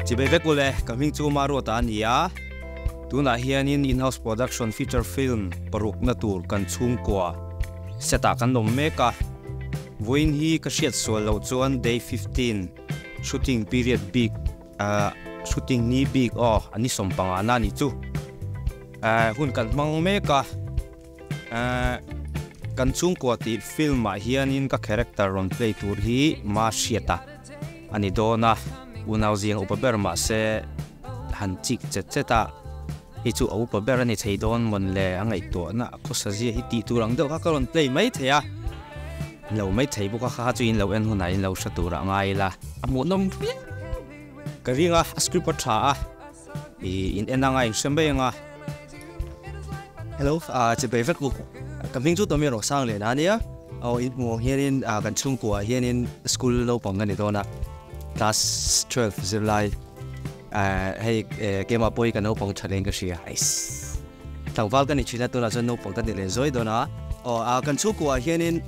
Chibai vek ule, ka hming chu Maruata a ni a, tunah hianin in-house production feature film parukna tur kan chhungkua set ah kan awm mek a, vawiin hi ka hriat sual loh chuan day 15 shooting period bik ah shooting ni bik aw a ni sawmpanga na a nih chu, hun kan hmang mek a. Kan chhungkua tih film ah hianin ka character rawn play tur hi ma hriat a a ni dawn a, unau zing upa ber mahse han chik chet chet a, hei chu a upa ber a ni thei dawn mawn le a ngaihtuahna a khawsa zia hi tih tur ang deuh kha ka rawn play mai thei a, lo mai thei bawk a kha kha chu in lo en hunah in lo hre tur ah ngai ila. A hmuhnawm viau ka ring a, a script a tha a. I in en anga in hre mai anga. Hello, chibai vek u. Ka hming chu Tommy Rosang leh na ania. Aw in hmuh ang hianin kan chhungkua ah hianin school naupang ka ni dawn a, class 12 zirlai. Hei keimah pawh hi ka naupang tha leh in ka hria. Eiss. Tlangval ka ni thin a, tunah chuan naupang ka ni leh zuai dawn a. Aw kan chhungkua ah hianin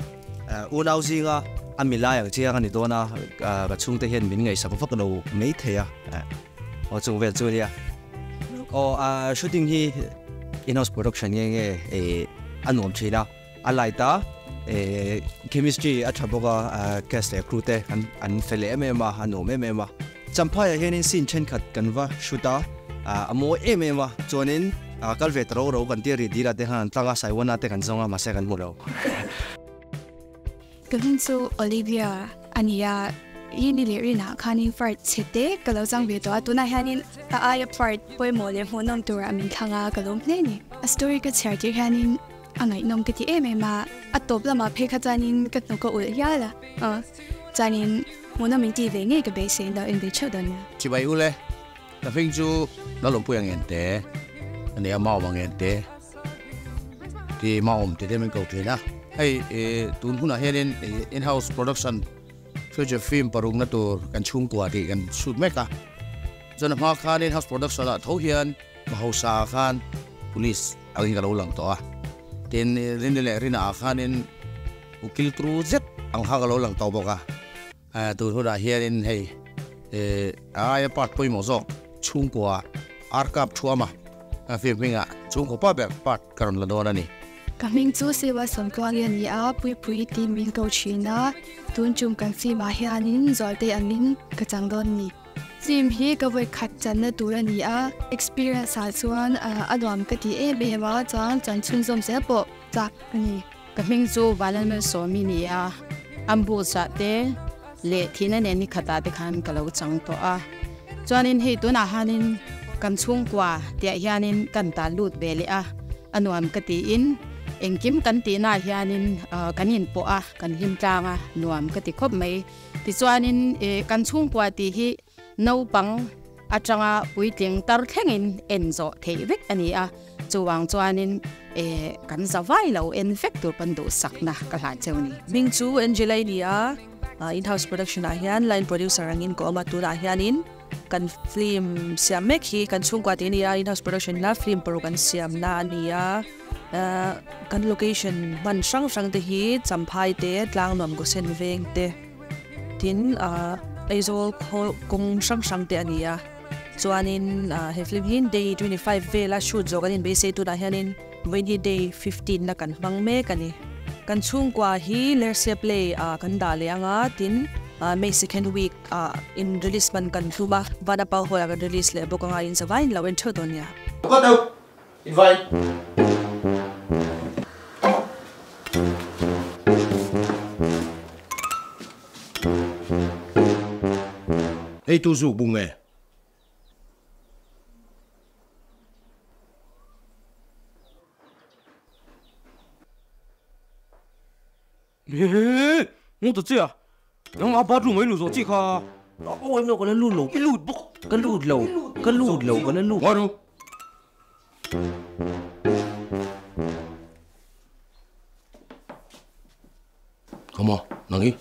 unau zinga a milai ang chiang a ni dawn a, ka chhungte hian min ngaihsak vak lo maithei a. Aw chung vel chu nia. Aw shooting hi in-house production nge nge a nuam thin a, a light a, chemistry a tha bawk a, cast leh crew te an fel em em a, a nuam em em a. Champhaiah hianin scene thenkhat kan va shoot a, a mawi em em a, chuanin kal ve ta ro ro kan tia ri dil ah te khan an tlang a, Saiwana te kan zawng a, mahse kan hmu lo. Ka hming chu Olivia a ni a, i ni leh rinah khanin part chhe te ka lo chang ve tawh a, tunah hianin a aia part pawimawh leh hmuhnawm turah min thlang a, ka lawm hle a ni. A story ka chhiar tir hianin a ngaihnawm ka ti em em a, a tawp lamah phei kha chuanin ka hnuk a ulh hial a, chuanin hmuhnawm in tih ve ngei ka beisei lo en ve theuh dawn nia. Chibai ule, ka hming chu Lalawmpuia Ngente a ni a, Mauma Ngente. Ti maawm ti te min ko thin a. Hei tun hunah hianin in-house production feature film parukna tur kan chhungkua tih kan shoot mek a. Chuan a hma khan in-house production ah tho hian ka hausa ah khan police angin ka lo lang tawh a. Tin Rinni leh Rina ah khanin ukil tru zet ang kha ka lo lang tawh bawk a. Tun hunah hianin hei a aia part pawimawh zawk chhungkua ar kap thuama film hmingah chhungkaw pa ber part ka rawn la dawn a ni. Ka hming chu Siva Sawmtluangi a ni a, Puipui tih min ko thin a, tun tum kan film ah hianin Zualte angin ka chang dawn a ni. Film hi ka vawi khat channa tur a ni a, experience ah chuan a nuam ka ti em em a, chuan chan chhunzawm zel pawh chak a ni. Ka hming chu Vanlalmalsawmi ni a, Ambuja te leh thihna nen ni khatah te khan ka lo chang tawh a. Chuanin hei tunah hanin kan chhungkua tiah hianin kan ta lut ve leh a, a nuam ka tiin engkim kan tihnaah hianin kan inpawh a, kan hlim tlang a, nuam ka ti khawp mai. Tichuanin kan chhungkua tih hi Naupang atanga puitling tar thlengin en zawh theih vek a ni a, chuvang chuanin kan za vai lo en vek tur pawn duhsakna ka hlan cheu a ni. Hming chu Angela i ni a, in-house production ah hian line producer angin ka awm a, tunah hianin kan film siam mek hi kan chhungkua tih a ni a, in-house production la film paruk an siamna a ni a, kan location hman hrang hrang te hi Champhai te, Tlangnuam Gosen veng te. Tin, Aizawl khaw kawng hrang hrang te a ni a, chuanin he film hi day 25 vela shoot zawh kan inbeisei tunah hianin vawiin hi day 15 na kan hmang mek a ni. Kan chhungkua hi Lersia Play ah kan dah leh ang a, tin May second week ah in release man kan hlum a, Vanapau Hall ah kan release leh bawk ang a, in zavaiin lo en theuh dawn nia. Ka deuh Invite. Hei tu zuk bung nge? He ngu ta che a, nang a bathroom a i lut zawh chi kha. Aw em lo ka la lut lo. I lut bawk. Ka lut lo, ka lut lo, ka la lut. Ngawi ru. Come on, nang hi,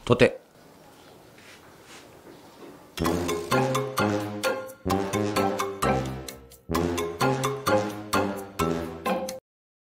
thaw teh.